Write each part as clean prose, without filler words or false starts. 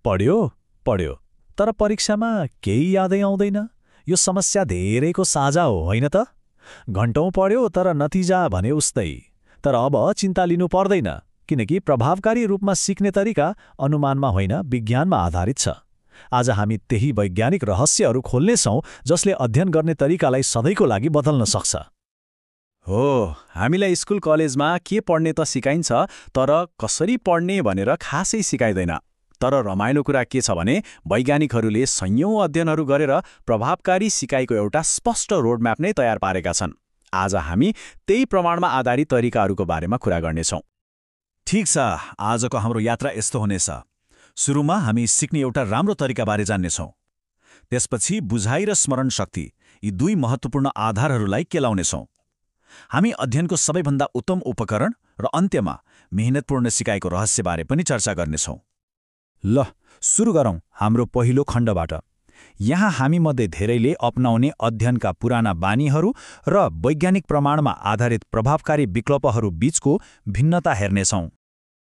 पढ्यो पढ्यो तर परीक्षामा केही यादै आउँदैन। यो समस्या धेरैको साझा हो होइन त? घण्टौं पढ्यो तर नतिजा भने उस्तै। तर अब चिन्ता लिनु पर्दैन, किनकि प्रभावकारी रूपमा सिक्ने तरिका अनुमानमा होइन विज्ञानमा आधारित छ। आज हामी त्यही वैज्ञानिक रहस्यहरू खोल्नेछौँ जसले अध्ययन गर्ने तरिकालाई सधैँको लागि बदल्न सक्छ। हो, हामीलाई स्कुल कलेजमा के पढ्ने त सिकाइन्छ, तर कसरी पढ्ने भनेर खासै सिकाइँदैन। तर रमाइलो कुरा के छ भने वैज्ञानिकहरूले सयौं अध्ययनहरू गरेर प्रभावकारी सिकाइको एउटा स्पष्ट रोडम्याप नै तयार पारेका छन्। आज हामी त्यही प्रमाणमा आधारित तरिकाहरूको बारेमा कुरा गर्नेछौँ। ठिक छ, आजको हाम्रो यात्रा यस्तो हुनेछ। सुरुमा हामी सिक्ने एउटा राम्रो तरिकाबारे जान्नेछौँ। त्यसपछि बुझाइ र स्मरण शक्ति, यी दुई महत्त्वपूर्ण आधारहरूलाई केलाउनेछौँ। हामी अध्ययनको सबैभन्दा उत्तम उपकरण र अन्त्यमा मेहनतपूर्ण सिकाइको रहस्यबारे पनि चर्चा गर्नेछौँ। ल, सुरु गरौँ हाम्रो पहिलो खण्डबाट। यहाँ हामीमध्ये धेरैले अपनाउने अध्ययनका पुराना बानीहरू र वैज्ञानिक प्रमाणमा आधारित प्रभावकारी विकल्पहरू बीचको भिन्नता हेर्नेछौँ।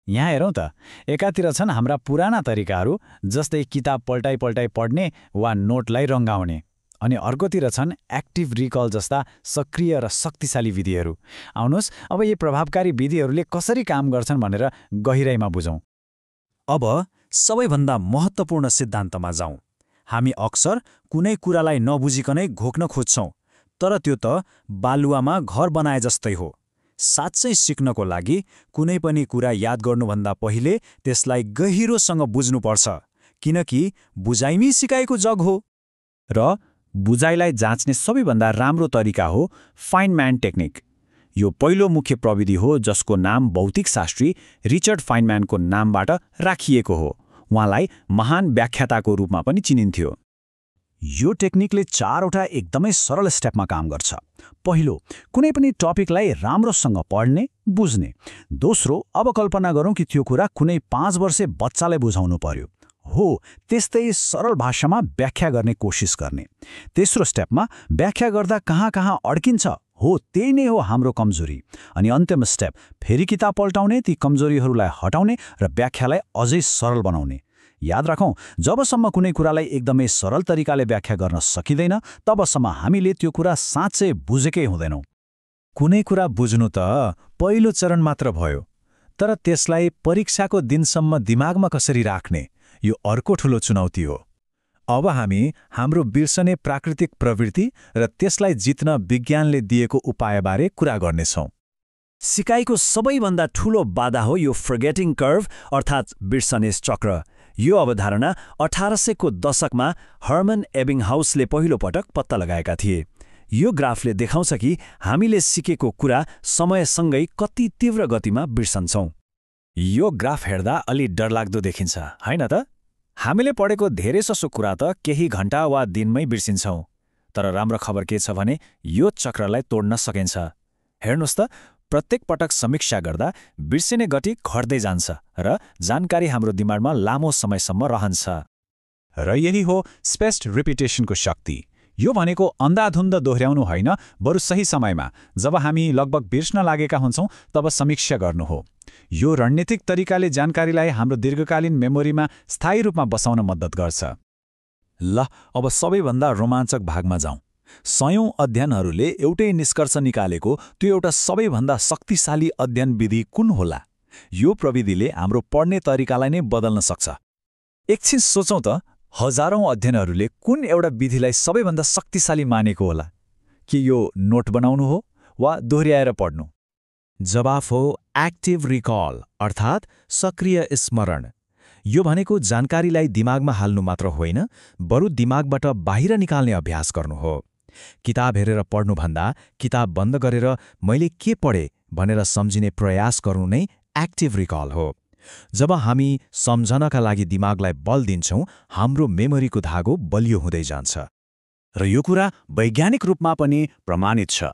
यहाँ हेरौँ त, एकातिर छन् हाम्रा पुराना तरिकाहरू, जस्तै किताब पल्टाइ पल्टाइ पढ्ने वा नोटलाई रङ्गाउने, अनि अर्कोतिर छन् एक्टिभ रिकल जस्ता सक्रिय र शक्तिशाली विधिहरू। आउनुहोस् अब यी प्रभावकारी विधिहरूले कसरी काम गर्छन् भनेर गहिराइमा बुझौँ। अब सबैभन्दा महत्त्वपूर्ण सिद्धान्तमा जाउँ। हामी अक्सर कुनै कुरालाई नबुझिकनै घोक्न खोज्छौँ, तर त्यो त बालुवामा घर बनाए जस्तै हो। साँच्चै सिक्नको लागि कुनै पनि कुरा याद गर्नुभन्दा पहिले त्यसलाई गहिरोसँग बुझ्नुपर्छ, किनकि बुझाइमै सिकाइको जग हो। र बुझाइलाई जाँच्ने सबैभन्दा राम्रो तरिका हो फाइनम्यान टेक्निक। यो पहिलो मुख्य प्रविधि हो जसको नाम भौतिकशास्त्री रिचर्ड फाइनम्यानको नामबाट राखिएको हो। उहाँलाई महान व्याख्याताको रूपमा पनि चिनिन्थ्यो। यो टेक्निकले चारवटा एकदमै सरल स्टेपमा काम गर्छ। पहिलो, कुनै पनि टपिकलाई राम्रोसँग पढ्ने, बुझ्ने। दोस्रो, अब कल्पना गरौँ कि त्यो कुरा कुनै 5 वर्षे बच्चालाई बुझाउनु पर्यो। हो, त्यस्तै सरल भाषामा व्याख्या गर्ने कोसिस गर्ने। तेस्रो स्टेपमा व्याख्या गर्दा कहाँ कहाँ अड्किन्छ, हो त्यही नै हो हाम्रो कमजोरी। अनि अन्तिम स्टेप, फेरि किताब पल्टाउने, ती कमजोरीहरूलाई हटाउने र व्याख्यालाई अझै सरल बनाउने। याद राखौँ, जबसम्म कुनै कुरालाई एकदमै सरल तरिकाले व्याख्या गर्न सकिँदैन, तबसम्म हामीले त्यो कुरा साँच्चै बुझेकै हुँदैनौँ। कुनै कुरा बुझ्नु त पहिलो चरण मात्र भयो, तर त्यसलाई परीक्षाको दिनसम्म दिमागमा कसरी राख्ने, यो अर्को ठूलो चुनौती हो। अब हामी हाम्रो बिर्सने प्राकृतिक प्रवृत्ति र त्यसलाई जित्न विज्ञानले दिएको उपायबारे कुरा गर्नेछौँ। सिकाइको सबैभन्दा ठूलो बाधा हो यो फर्गेटिङ कर्भ, अर्थात् बिर्सने चक्र। यो अवधारणा 1800 को दशकमा हर्मन एबिङहाउसले पहिलो पटक पत्ता लगाएका थिए। यो ग्राफले देखाउँछ कि हामीले सिकेको कुरा समयसँगै कति तीव्र गतिमा बिर्सन्छौँ। यो ग्राफ हेर्दा अलि डरलाग्दो देखिन्छ, होइन त? हामीले पढेको धेरैजसो कुरा त केही घण्टा वा दिनमै बिर्सिन्छौँ। तर राम्रो खबर के छ भने यो चक्रलाई तोड्न सकिन्छ। हेर्नुहोस् त, प्रत्येक पटक समीक्षा गर्दा बिर्सिने गति घट्दै जान्छ र जानकारी हाम्रो दिमागमा लामो समयसम्म रहन्छ। र यही हो स्पेस्ड रिपिटेसनको शक्ति। यो भनेको अन्धाधुन्ध दोहोर्याउनु होइन, बरु सही समयमा जब हामी लगभग बिर्स्न लागेका हुन्छौँ तब समीक्षा गर्नु हो। यो रणनीतिक तरिकाले जानकारीलाई हाम्रो दीर्घकालीन मेमोरीमा स्थायी रूपमा बसाउन मद्दत गर्छ। ल, अब सबैभन्दा रोमाञ्चक भागमा जाउँ। सयौं अध्ययनहरूले एउटै निष्कर्ष निकालेको त्यो एउटा सबैभन्दा शक्तिशाली अध्ययन विधि कुन होला? यो प्रविधिले हाम्रो पढ्ने तरिकालाई नै बदल्न सक्छ। एकछिन सोचौँ त, हजारौं अध्ययनहरूले कुन एउटा विधिलाई सबैभन्दा शक्तिशाली मानेको होला? के यो नोट बनाउनु हो वा दोहोर्याएर पढ्नु? जवाफ हो एक्टिभ रिकल, अर्थात् सक्रिय स्मरण। यो भनेको जानकारीलाई दिमागमा हाल्नु मात्र होइन, बरु दिमागबाट बाहिर निकाल्ने अभ्यास गर्नु हो। किताब हेरेर पढ्नुभन्दा किताब बन्द गरेर मैले के पढेँ भनेर सम्झिने प्रयास गर्नु नै एक्टिभ रिकल हो। जब हामी सम्झनका लागि दिमागलाई बल दिन्छौँ, हाम्रो मेमोरीको धागो बलियो हुँदै जान्छ। र यो कुरा वैज्ञानिक रूपमा पनि प्रमाणित छ।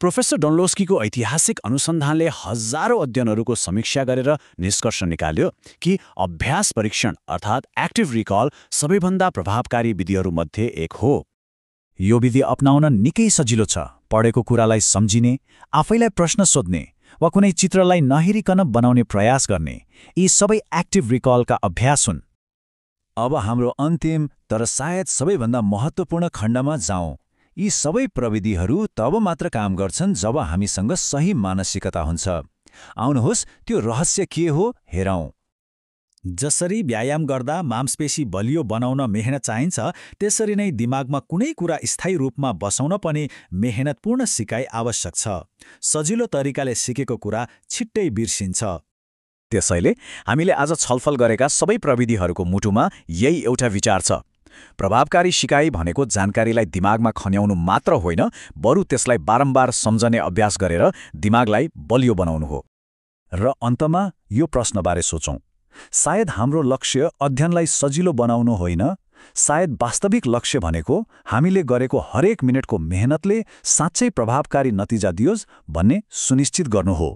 प्रोफेसर डनलोस्कीको ऐतिहासिक अनुसन्धानले हजारौं अध्ययनहरूको समीक्षा गरेर निष्कर्ष निकाल्यो कि अभ्यास परीक्षण अर्थात् एक्टिभ रिकल सबैभन्दा प्रभावकारी विधिहरूमध्ये एक हो। यो विधि अपनाउन निकै सजिलो छ। पढेको कुरालाई सम्झिने, आफैलाई प्रश्न सोध्ने वा कुनै चित्रलाई नहेरिकन बनाउने प्रयास गर्ने, यी सबै एक्टिभ रिकलका अभ्यास हुन्। अब हाम्रो अन्तिम तर सायद सबैभन्दा महत्त्वपूर्ण खण्डमा जाउँ। यी सबै प्रविधिहरू तब मात्र काम गर्छन् जब हामीसँग सही मानसिकता हुन्छ। आउनुहोस् त्यो रहस्य के हो हेरौँ। जसरी व्यायाम गर्दा मांसपेशी बलियो बनाउन मेहनत चाहिन्छ, त्यसरी नै दिमागमा कुनै कुरा स्थायी रूपमा बसाउन पनि मेहनतपूर्ण सिकाइ आवश्यक छ। सजिलो तरिकाले सिकेको कुरा छिट्टै बिर्सिन्छ। त्यसैले हामीले आज छलफल गरेका सबै प्रविधिहरूको मुटुमा यही एउटा विचार छ। प्रभावकारी सिकाइ भनेको जानकारीलाई दिमागमा खन्याउनु मात्र होइन, बरु त्यसलाई बारम्बार सम्झने अभ्यास गरेर दिमागलाई बलियो बनाउनु हो। र अन्तमा यो प्रश्नबारे सोचौँ, सायद हाम्रो लक्ष्य अध्ययनलाई सजिलो बनाउनु होइन, सायद वास्तविक लक्ष्य भनेको हामीले गरेको हरेक मिनेटको मेहनतले साँच्चै प्रभावकारी नतिजा दियोस् भन्ने सुनिश्चित गर्नु हो।